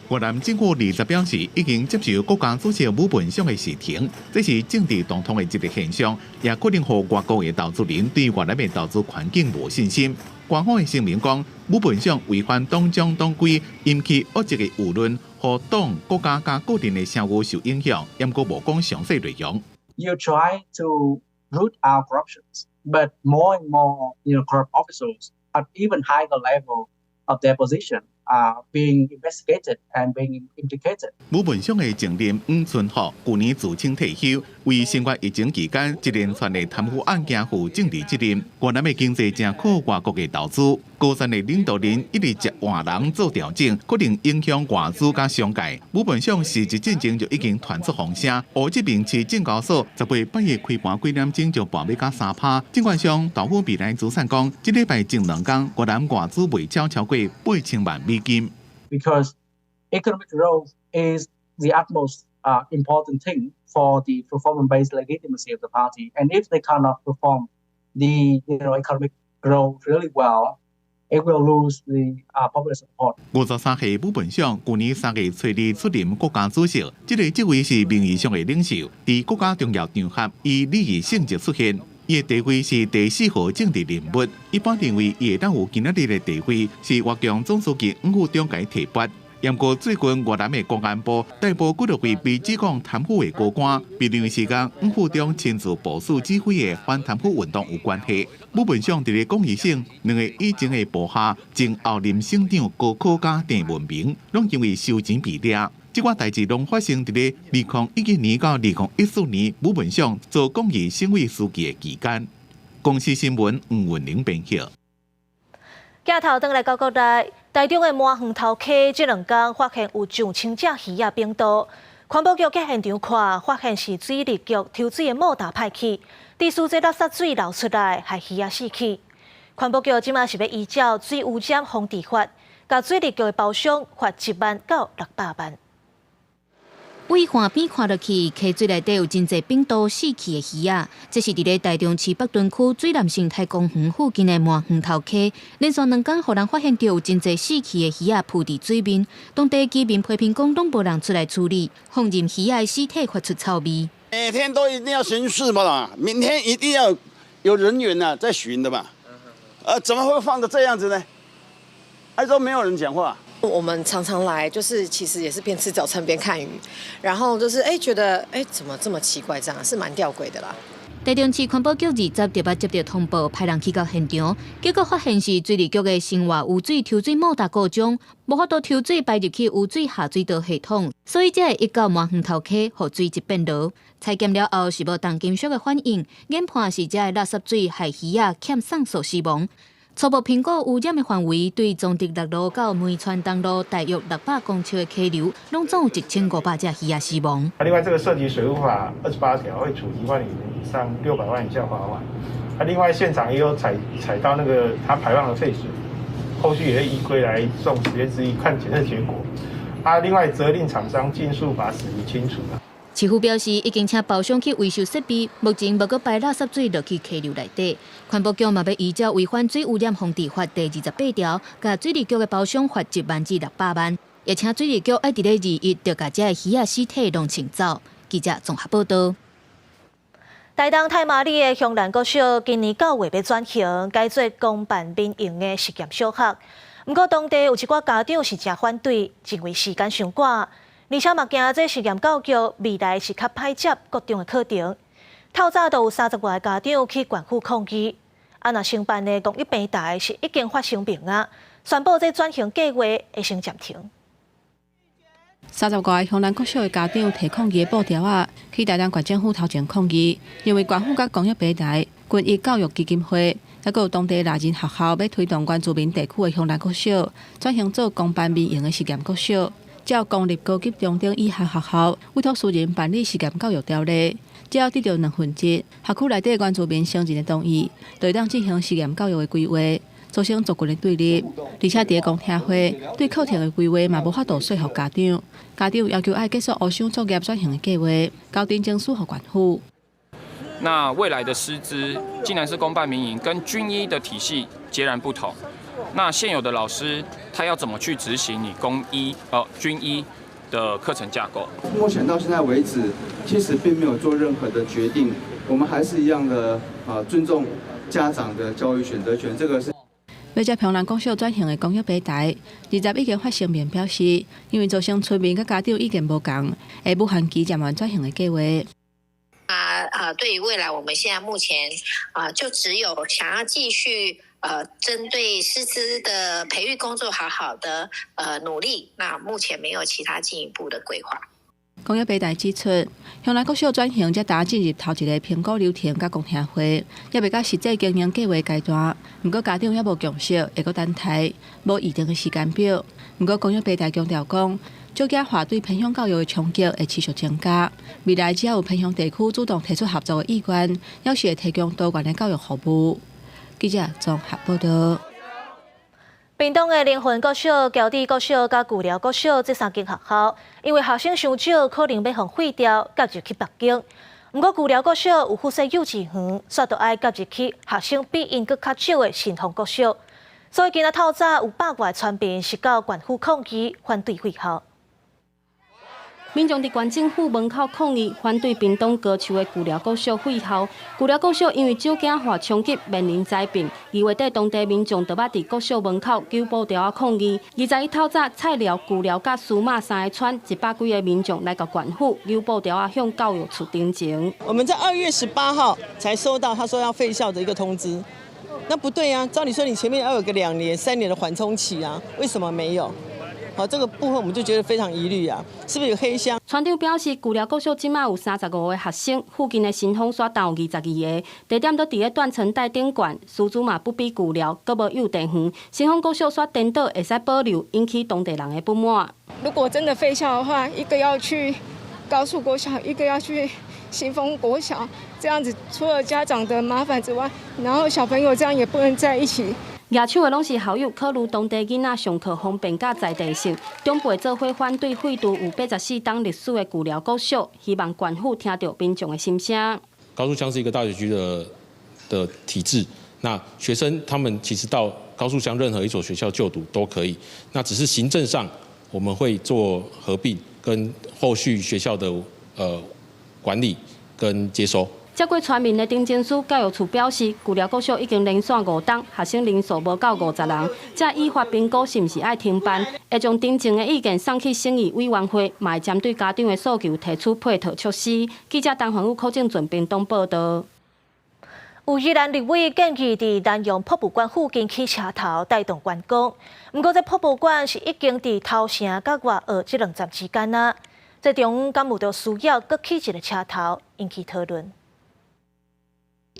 越南政府二十表示，已經接受國家主席武文賞的辭呈，這是政治動盪的一個現象，也可能予外國的投資人對越南的投資環境無信心。官方的聲明講，武文賞違反黨章黨規，引起惡質的輿論，予黨、國家佮個人的聲譽受影響，毋過無講詳細內容。 You try to root out corruptions, but more and more corrupt officials at even higher level of their position are being investigated and being implicated. 武文賞的前任黃春福舊年自請退休，為新冠疫情期間一連串的貪污案件負政治責任。越南的經濟誠靠外國的投資，高層的領導人一直接換人做調整，可能影響外資佮商界。武文賞辭職進前就已經傳出風聲，烏這邊市證交所18八月開盤幾點鐘就跋欲到3趴。證券商道富未來資產講，這禮拜前兩工越南外資賣超超過8000萬美金。 Because economic growth is the utmost important thing for the performance-based legitimacy of the party, and if they cannot perform the economic growth really well, it will lose the popular support. 53歲武文賞，舊年3月初二出任國家主席，這個職位是名義上的領袖，佇國家重要場合以禮儀性質出現。伊的地位是第四號政治人物，一般認為伊會當有今仔日的地位，是越共總書記黃富中共伊提拔。毋過最近越南的公安部逮捕幾多位被指控貪腐的高官，被認為是佮黃富中親自部署指揮的反貪腐運動有關係。武文賞佇咧廣義省兩個以前的部下，前後任省長高可佮鄭文明，攏因為收錢被掠。這寡代誌攏發生佇咧2011年到2014年武文賞做廣義省委書記的期間。公視新聞吳文玲編譯。鏡頭轉來到國內，台中的麻園頭溪這兩工發現有上千隻魚仔反肚，環保局去現場看，發現是水利局抽水的莫達歹去，佇輸這垃圾水流出來，害魚仔死去。環保局這馬是欲依照水污染防治法，共水利局的包商罰1萬到600萬。對岸邊看落去，溪水內底有真濟反肚死去的魚仔。這是佇咧台中市北屯區水南生態公園附近的麻園頭溪，連續兩工予人發現著有真濟死去的魚仔浮佇水面。當地居民批評講，攏無人出來處理，放任魚仔的屍體發出臭味。每天都一定要巡視嘛，每天一定要有人員啊在巡的嘛。怎麼會放得這樣子呢？還都沒有人講話。我們常常來，就是其實也是邊吃早餐邊看魚，然後就是哎覺得哎怎麼這麼奇怪，這樣是蠻吊詭的啦。台中市環保局二十就捌接著通報，派人去到現場，結果發現是水利局的生活污水抽水莫達故障，無法度抽水排入去污水下水道系統，所以才會一到麻園頭溪，予水質變濁。採檢了後是無重金屬的反應，研判是這个垃圾水害魚仔欠送素死亡。初步評估污染的範圍，對忠德六路到梅川東路大約600公尺的溪流，攏總有1500隻魚仔死亡。另外，這個涉及水污法28條，會處1萬元以上600萬以下罰款。啊，另外現場也有採到那個它排放的廢水，後續也會依規來送實驗室看檢測結果。啊，另外責令廠商盡速把死魚清除。市府表示，已經請包商去維修設備，目前無閣排垃圾水落去溪流內底。環保局嘛欲依照違反水污染防治法第28條，共水利局的包商罰1萬至600萬，也請水利局愛佇咧2日就共這个魚仔屍體攏清走。記者綜合報道。台東太麻里的香蘭國小今年9月欲轉型，改做公辦民營的實驗小學。毋過當地有一寡家長是誠反對，認為時間傷趕。而且嘛驚這實驗教育未來是較歹接國中的課程。透早就有30外个家長去縣府抗議。啊，若承辦的公益平台是已經發聲明啊，宣布這轉型計劃會先暫停。30外个香蘭國小的家長提抗議的布條仔，去台東縣政府頭前抗議，認為縣府佮公益平台、均一教育基金會，猶閣有當地內人學校，欲推動原住民地區的香蘭國小轉型做公辦民營的實驗國小。照公立高級中等以下學校委託私人辦理實驗教育條例，只要得著兩分之一學區內底原住民成人的同意，就會當進行實驗教育的規劃，造成族群的對立。而且佇公聽會對課程的規劃嘛無法度說服家長，家長要求愛結束烏箱作業轉型的計劃，交陳情書予縣府。那未來的師資既然是公辦民營，跟均一的體系截然不同。那現有的老師，他要怎麼去執行你公一均一的課程架構？目前到現在為止，其實並沒有做任何的決定，我們還是一樣的尊重家長的教育選擇權。這個是。欲接香蘭國小轉型的公益平台，二十已經發聲明表示，因為造成村民佮家長意見無仝，會無限期暫緩轉型的計劃。對於未來，我們現在目前就只有想要繼續針對師資的培育工作好好的努力，那目前沒有其他進一步的規劃。工業白台指出，向來國小轉型才拄進入頭一个評估流程佮公聽會，猶未到實際經營計劃階段。毋過家長猶無共識，會閣等待，無預定的時間表。毋過工業白台強調講，少子化對偏鄉教育的衝擊會持續增加。未來只要有偏鄉地區主動提出合作的意願，猶是會提供多元的教育服務。記者綜合報道。屏東的靈魂國小、僑智國小佮舊寮國小這三間學校，因為學生傷少，可能欲予廢掉，納入去別間。毋過舊寮國小有附設幼稚園，煞著愛納入去學生比𪜶閣較少的新豐國小。所以今仔透早有百外村民是到縣府抗議，反對廢校。民眾佇縣政府門口抗議，反對屏東高樹的舊寮國小廢校。舊寮國小因為少子化衝擊，面臨災變。2月底，當地民眾就捌佇國小門口舉布條仔抗議。21透早，菜寮、舊寮佮蘇馬三个村100幾个民眾來到縣府，舉布條仔向教育處陳情。我們在2月18號才收到他說要廢校的一個通知，那不對啊！照理說你前面要有個2年、3年的緩衝期啊，為什麼沒有？好，這個部分我們就覺得非常疑慮啊，是不是有黑箱？村長表示，舊寮國小這馬有35個學生，附近的新豐煞有22個，地點都佇咧斷層帶頂懸，師資嘛不比舊寮，閣無幼稚園。新豐國小煞顛倒會使保留，引起當地人的不滿。如果真的廢校的話，一個要去高樹國小，一個要去新豐國小，這樣子除了家長的麻煩之外，然後小朋友這樣也不能在一起。舉手的攏是校友，考慮當地囡仔上課方便佮在地性，長輩做伙反對廢除有84冬歷史的舊寮國小，希望縣府聽著民眾的心聲。高樹鄉是一個大學區的體制，那學生他們其實到高樹鄉任何一所學校就讀都可以，那只是行政上我們會做合併跟後續學校的管理跟接收。接過村民的陳情書，教育處表示，舊寮國小已經連續5冬，學生人數無夠50人，才依法評估是毋是愛停辦，會將陳情的意見送去審議委員會，嘛會針對家長的訴求提出配套措施。記者陳環宇、柯正俊屏東報導。有宜蘭立委建議佇南洋博物館附近起車頭帶動觀光，毋過這博物館是已經佇頭城佮外澳這兩站之間啊，這中央敢有著需要閣起一个車頭引起討論。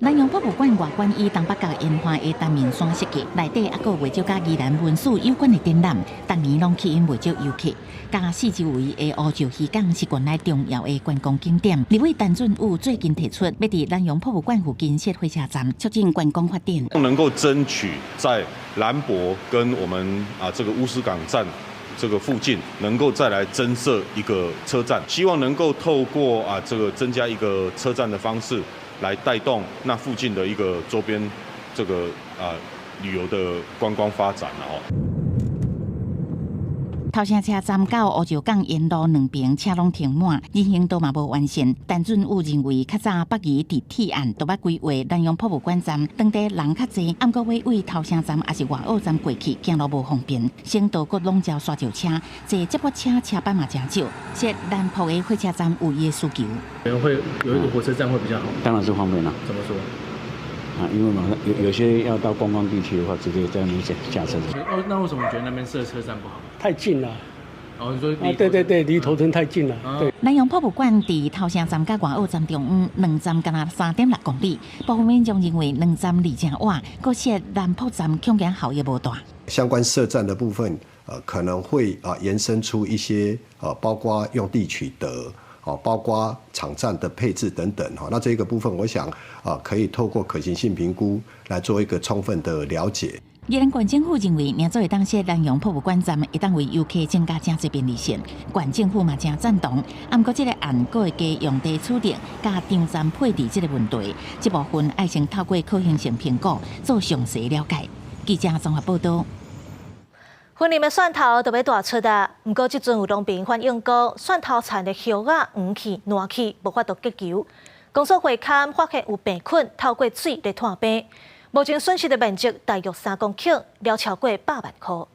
南洋博物館外觀以東北角沿岸的單面山設計，內底猶閣有袂少佮宜蘭文史有關的展覽，逐年攏吸引袂少遊客。佮四周圍的烏石漁港是縣內重要的觀光景點。立委陳俊武最近提出，欲佇南洋博物館附近設火車站，促進觀光發展。能夠爭取在南博跟我們啊這個烏石港站這個附近，能夠再來增設一個車站，希望能夠透過啊這個增加一個車站的方式，來帶動那附近的一個周邊這個啊旅遊的觀光發展哦。頭城車站到烏石港沿路兩邊車攏停滿，人行道嘛無完善。陳俊武認為，較早北宜佇提案就捌規劃南洋博物館站，當地人較濟，毋過欲對頭城站抑是外澳站過去，行路無方便，省道閣攏召沙石車，坐接駁車車班嘛誠少。設南博的火車站有伊的需求。會有一個火車站會比較好。當然是方便啦。怎麼說？啊，因為嘛，有些要到觀光地區的話，直接在那邊下車。哦，那為什麼覺得那邊設車站不好？太近了。哦，你說啊，對對對，離頭城太近了。對。南洋博物館佇頭城站佮外澳站中央，兩站敢若3.6公里。部分民眾認為兩站離誠遠，閣設南博站恐驚效益無大。相關設站的部分，可能會啊延伸出一些，包括用地取得。哦，包括場站的配置等等，哈，那這個部分，我想啊，可以透過可行性評估來做一個充分的了解。宜蘭縣政府認為，若做會當設南洋博物館站，會當為遊客增加誠濟便利性。縣政府嘛誠贊同，毋過這个案閣會加用地取得佮場站配置這个問題，這部分愛先透過可行性評估做詳細了解。記者綜合報導。雲林的蒜頭著欲大出啊，毋過這陣有農民反映講，蒜頭田的葉仔黃去爛去，無法度結球。公所會勘發現有病菌透過水來傳病，目前損失的面積大約3公頃，了超過100萬箍。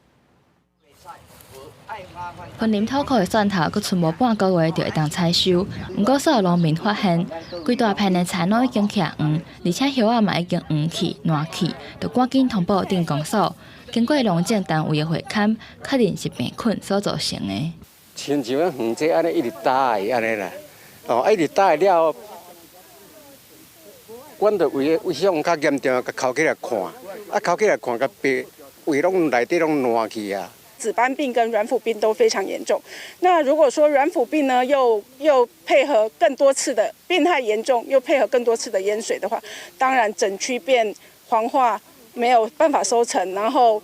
雲林土庫的蒜頭，閣賰無半个月就會當採收。毋過，所有農民發現，規大片的田攏已經起黃，而且葉仔嘛已經黃去爛去，就趕緊通報鎮公所。經過農政單位的會勘，確認是病菌所造成的。親像園子按呢一直焦去按呢啦，哦，一直焦去了後，阮就為為向較嚴重，共囥起來看，啊，囥起來看，共白位攏內底攏爛去啊。紫斑病跟軟腐病都非常嚴重。那如果說軟腐病呢，又配合更多次的病害嚴重，又配合更多次的淹水的話，當然整區變黃化，沒有辦法收成，然後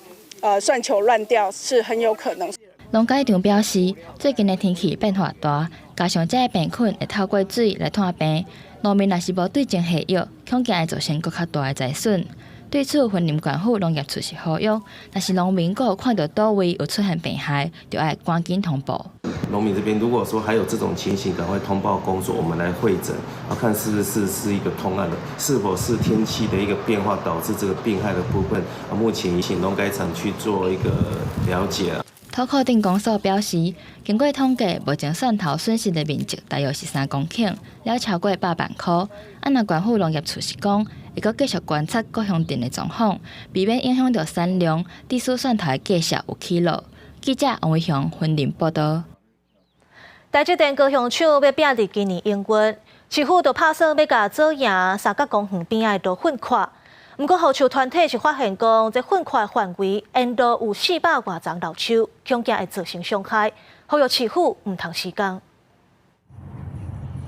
蒜球亂掉是很有可能。農改場表示，最近的天氣變化大，加上這个病菌會透過水來傳病，農民若是無對症下藥，恐驚會造成閣較大的災損。對此，雲林縣府農業處是呼籲，若是農民閣有看著佗位有出現病害，就愛趕緊通報。農民這邊如果說還有這種情形，趕快通報公所，我們來會診，啊，看是不是是一個通案的，是否是天氣的一個變化導致這個病害的部分，啊，目前請農改場去做一個了解。土庫鎮公所表示，經過統計，目前蒜頭損失的面積大約是3公頃，了超過100萬塊。啊，若縣府農業處是講，會閣繼續觀察各鄉鎮的狀況，避免影響著產量，致使蒜頭的價格有起落。記者王偉雄雲林報導。台積電高雄廠欲拼佇今年營運，市府就拍算欲共左營三角公園邊仔的路墘闊。毋過護樹團體是發現講，這墘闊範圍沿路有400外叢老樹，恐驚會造成傷害，呼籲市府毋通施工。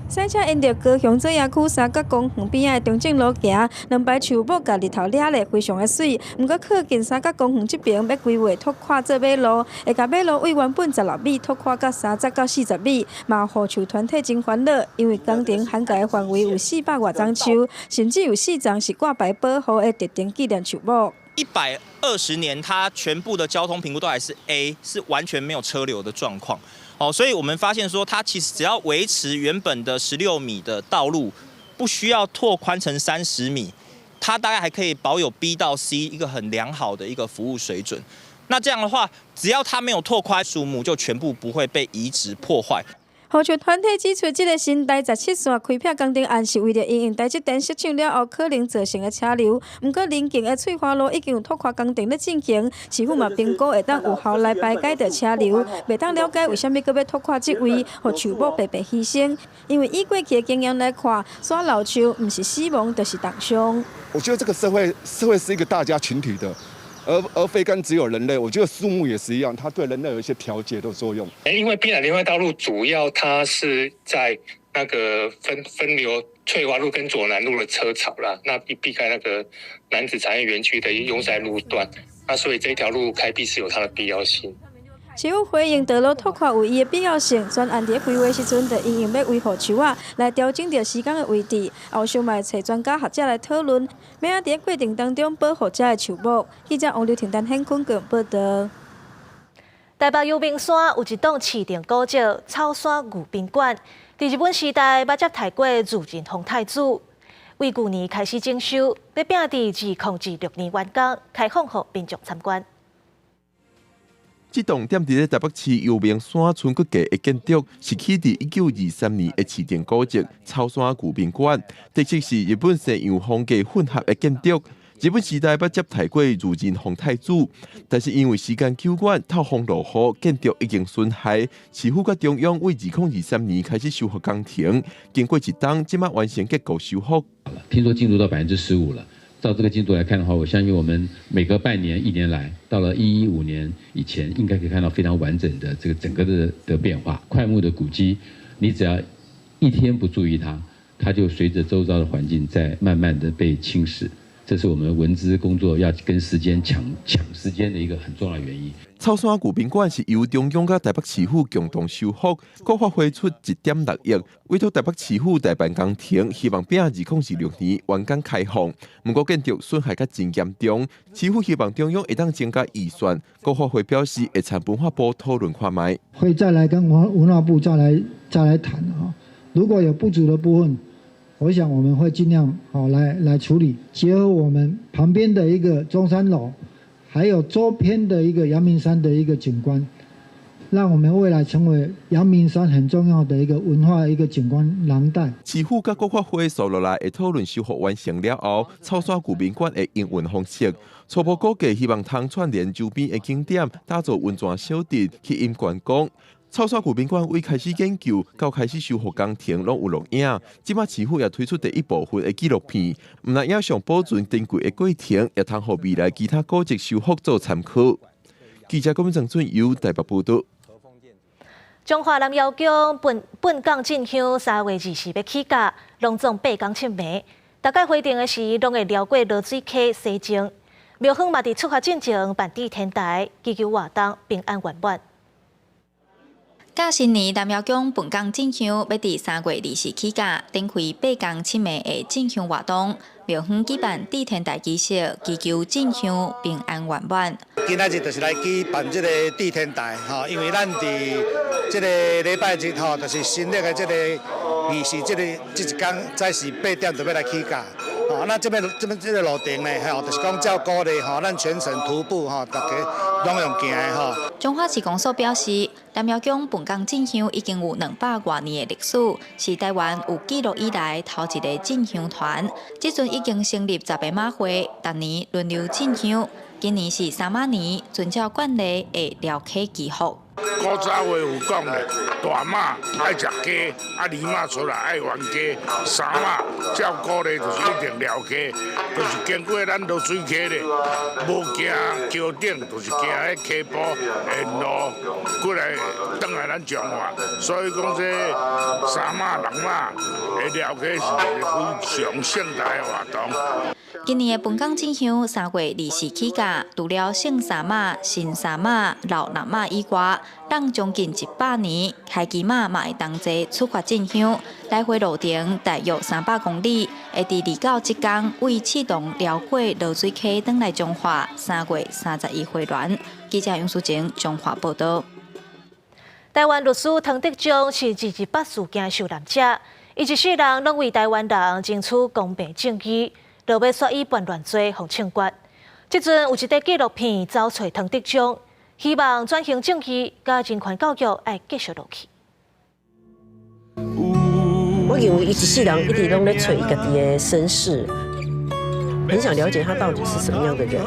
賽車沿著高雄左營區三角公園邊仔的中正路行，兩排樹木共日頭掠咧，非常的媠。毋過靠近三角公園這爿欲規劃拓寬做馬路，會共馬路位原本16米拓寬到30到40米，嘛護樹團體真煩惱，因為工程涵蓋的範圍有400外叢樹，甚至有四叢是掛牌保護的特定紀念樹木。120年，它全部的交通評估都還是 A，是完全沒有車流的狀況。哦，所以我們發現說，它其實只要維持原本的16米的道路，不需要拓寬成30米，它大概還可以保有 B 到 C 一個很良好的一個服務水準。那這樣的話，只要它沒有拓寬，樹木就全部不會被移植破壞。護樹團體指出，這个新台17線開闢工程案是為著因應台積電設廠了後可能造成的車流。毋過鄰近的翠華路已經有拓寬工程咧進行，市府嘛評估會當有效來排解著車流，袂當了解為啥物閣欲拓寬這位，予樹木白白犧牲。因為以過去的經驗來看，徙老樹毋是死亡就是重傷。我覺得這個社會是一個大家群體的。而非單只有人類，我覺得樹木也是一樣，它對人類有一些調節的作用。因為濱海連環道路主要它是在那個分流翠華路跟左南路的車潮啦，那避開那個楠梓產業園區的擁塞路段，那所以這條路開闢是有它的必要性。市府回應道路拓寬有伊的必要性，專案佇規劃時陣就因應欲維護樹仔，來調整著時間的位置，後續嘛會揣專家學者來討論，欲按佇過程當中保護遮的樹木。記者王劉婷、陳顯坤報導。台北陽明山有一棟市定古蹟草山御賓館，佇日本時代捌接待過裕仁皇太子，為舊年開始整修，欲拼佇2026年完工，開放予民眾參觀。這棟踮佇咧台北市陽明山村閣下的建築，是起佇1923年的市定古蹟草山御賓館，特色是日本西洋風格混合的建築。日本時代捌接待過裕仁皇太子，但是因為時間久遠，透風落雨，建築已經損害。市府佮中央為2023年開始修復工程，經過一冬，這馬完成結構修復。聽說進度到15%了。照這個進度來看的話，我相信我們每隔半年、一年來，到了115年以前，應該可以看到非常完整的這個整個的變化。檜木的古蹟，你只要一天不注意它，它就隨着周遭的環境在慢慢的被侵蝕。這是我們文資工作要跟時間搶時間的一個很重要的原因。草山御賓館是由中央佮台北市府共同修復，閣發揮出1.6億，委託台北市府代辦工程，希望拼2026年完工開放。毋過建築損害閣真嚴重，市府希望中央會當增加預算。國發會表示會參文化部討論看覓，會再來跟文化部再來談啊。如果有不足的部分，我想我們會盡量好來處理，結合我們旁邊的一個中山樓，還有周邊的一個陽明山的一個景觀，讓我們未來成為陽明山很重要的一個文化一個景觀廊帶。市府佮國發會紲落來會討論修復完成了後，草山御賓館的營運方式。初步估計希望通串聯周邊的景點，打造溫泉小鎮，吸引觀光。草山舊賓館為開始研究到開始修復工程，攏有錄影。這馬市府也推出第一部分的紀錄片，毋但影像保存珍貴的過程，也通予未來其他古蹟修復做參考。記者郭正俊由台北報導。彰化南瑤宮笨港進香3月24欲起駕，攏總八工七暝，逐擺回程的時，攏會繞過濁水溪洗淨。廟方嘛佇出發進前辦佇天台，祈求活動平安圓滿。甲新年南瑤宮笨港進香，欲佇3月24起駕，展開八工七暝的進香活動。廟方舉辦佇天台儀式，祈求進香平安圓滿。今仔日就是來舉辦這個佇天台，吼，因為咱佇這個禮拜日吼，就是新曆的這個24，這個這一工早時8點就欲來起駕。吼，那這邊這邊這個路程呢，吼，就是講照古例吼，咱全程徒步吼，大家攏用行的吼。彰化市公所表示，南瑤宮笨港進香已經有200外年的歷史，是台灣有記錄以來頭一个進香團。這陣已經成立10個媽會，逐年輪流進香。今年是三媽年，遵照慣例會繞溪祈福。古早話有講咧，大媽愛食雞，啊二媽出來愛冤家，三媽照古例就是一定繞溪，就是經過咱濁水溪咧，無行橋頂，就是行彼溪埔沿路過來轉來咱彰化，所以講這三媽六媽的繞溪是一個非常盛大的活動。今年的笨港進香3月24起駕，除了聖三媽、新三媽、老六媽以外，讓將近100年，開基媽嘛會同齊出發進香，來回路程大約300公里，會佇二九這工為刺桐繞過濁水溪轉來彰化，3月31回鑾。記者楊淑晴彰化報導。台灣律師湯德宗是228事件受難者，伊一世人攏為台灣人爭取公平正義。落尾煞以叛亂罪予槍決。這陣有一塊紀錄片走揣湯德宗，希望轉型正義佮人權教育愛繼續落去。我認為伊一世人一直攏咧揣伊家己的身世，很想了解他到底是什麼樣的人。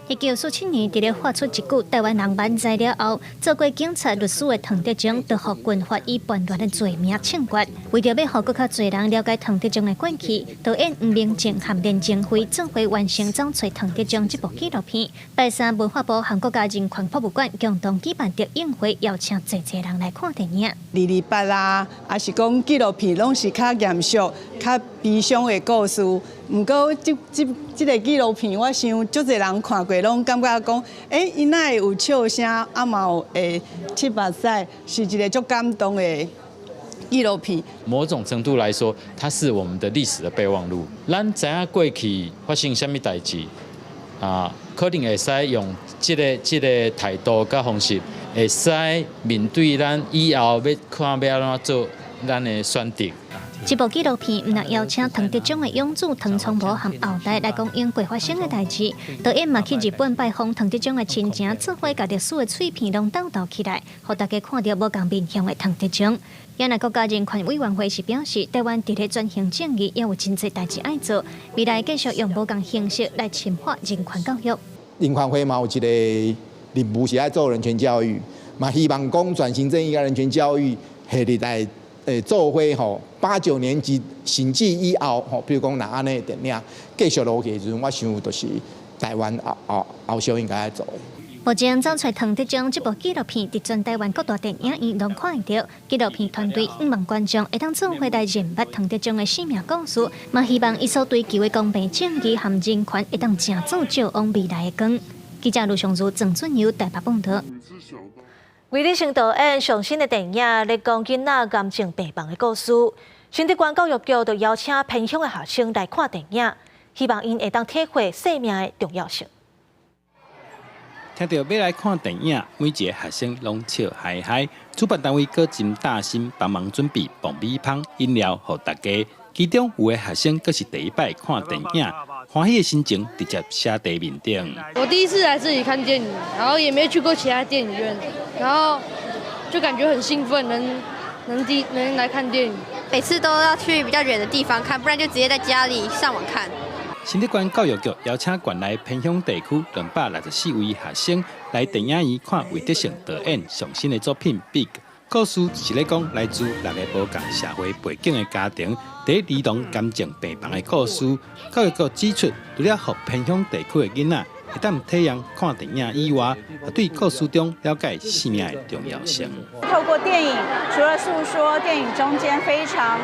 1947年，佇咧發出一句台灣人萬哉了後，做過警察律師的湯德宗，就予軍法以叛亂的罪名槍決。為著欲予閣較濟人了解湯德宗的過去，導演黃明正和連靜輝做伙完成《走揣湯德宗》這部紀錄片。拜三，文化部和國家人權博物館共同舉辦電影會，邀請濟濟人來看電影。228啊，抑是講紀錄片，攏是較嚴肅、較悲傷的故事。毋過，這這這个紀錄片，我想足濟人看過，攏感覺講，欸，伊哪會有笑聲，啊嘛有會拭目屎，是一个足感動的紀錄片。某種程度來說，它是我們的歷史的備忘錄。咱知影過去發生啥物代誌啊，可能會使用這个這个態度佮方式，會使面對咱以後欲看欲按怎做咱的選擇。這部紀錄片毋但邀請湯德宗的養子湯聰無和後代來講𪜶過發生的代誌，導演嘛去日本拜訪湯德宗的親情，做伙共歷史的碎片攏鬥鬥起來，予大家看著無仝面向的湯德宗。也若國家人權委員會是表示，台灣佇咧轉型正義猶有真濟代誌愛做，未來繼續用無仝形式來深化人權教育。人權會嘛有一个任務是愛做人權教育，嘛希望講轉型正義佮人權教育係佇來。欸，做伙吼，八九年級甚至以後吼，比如講若按呢電影繼續落去的時陣，我想就是台灣後後後續應該愛做的。目前走揣湯德宗這部紀錄片，佇全台灣各大電影院攏看會著。紀錄片團隊向望觀眾會當做伙來認捌湯德宗的生命故事，嘛希望伊所追求的公平正義和人權會當成做照往未來的光。記者盧尚如、鄭俊友台北報導。魏理成導演上新的電影，咧講囡仔癌症病房的故事。新竹縣教育局就邀請偏鄉的學生來看電影，希望𪜶會當體會生命的重要性。聽著欲來看電影，每一个學生攏笑嗨嗨。主辦單位閣真貼心幫忙準備爆米香飲料予大家。其中有的學生閣是第一擺看電影，歡喜的心情直接寫佇面頂。我第一次來這裡看電影，然後也沒去過其他電影院，然後就感覺很興奮，能能第能來看電影。每次都要去比較遠的地方看，不然就直接在家裡上網看。新竹縣教育局邀請縣內偏鄉地區264位學生來電影院看魏德聖導演上新的作品《Big》。故事是咧講來自六个無仝社會背景的家庭，佇兒童癌症病房的故事。教育局指出，除了予偏鄉地區的囡仔會當體驗看電影以外，也對故事中了解生命的重要性。透過電影，除了訴說電影中間非常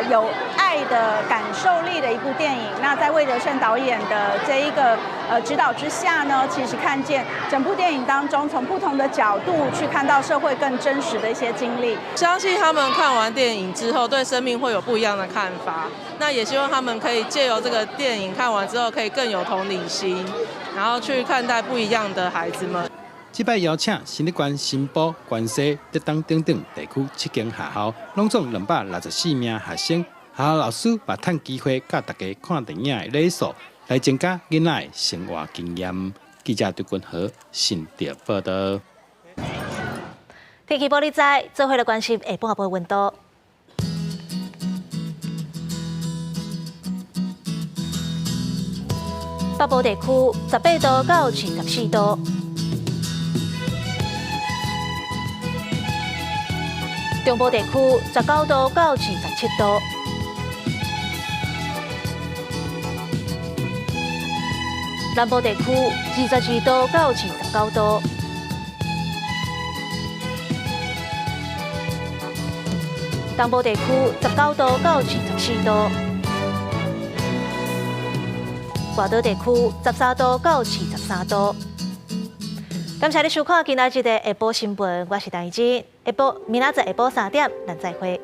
有愛的感受力的一部電影，那在魏德聖導演的這一個指導之下呢，其實看見整部電影當中，從不同的角度去看到社會更真實的一些經歷。相信他們看完電影之後，對生命會有不一樣的看法。那也希望他們可以借由這個電影看完之後，可以更有同理心，然後去看待不一樣的孩子們。這擺邀請新竹縣新埔、關西、竹東等等地區七間學校，攏總264名學生，學校老師嘛趁機會教大家看電影的禮數，來增加囡仔的生活經驗。記者張君和新竹報導。天氣報你知，做伙來關心下晡下晡溫度。北部地區18度到24度。中部地區19度到27度，南部地區22度到29度，東部地區19度到24度，外島地區13度到23度。感謝你收看今仔日的下晡新聞，我是陳怡之。下晡明仔載下晡3點，咱再會。